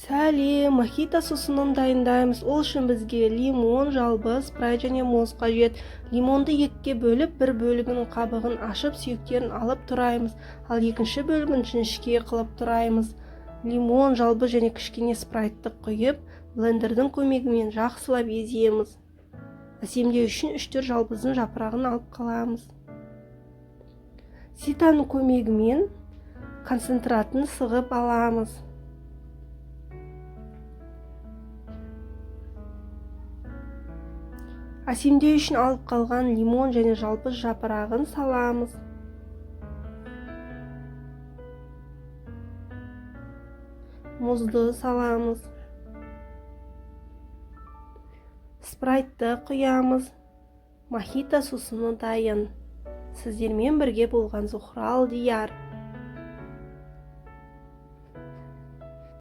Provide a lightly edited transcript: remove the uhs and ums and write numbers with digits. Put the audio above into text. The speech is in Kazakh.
Сәлем! Мохито сусынын дайындаймыз. Ол үшін бізге лимон, жалбыз, спрайт және мұз қажет. Лимонды екіге бөліп, бір бөлігінің қабығын ашып, сүйектерін алып тураймыз, ал екінші бөлігін жіңішке қылып тураймыз. Лимон, жалбыз және кішкене спрайтты құйып, блендердің көмегімен жақсылап еземіз. Әсемдеу үшін 3-4 жалбыздың жапырағын алып қаламыз. Ситаның көмегімен концентратын сығып аламыз. Әсемдеу үшін алып қалған лимон және жалбыз жапырағын саламыз. Мұзды саламыз. Спрайтты құямыз. Мохито сусыны дайын. Сіздермен бірге болған Зухра Алдияр.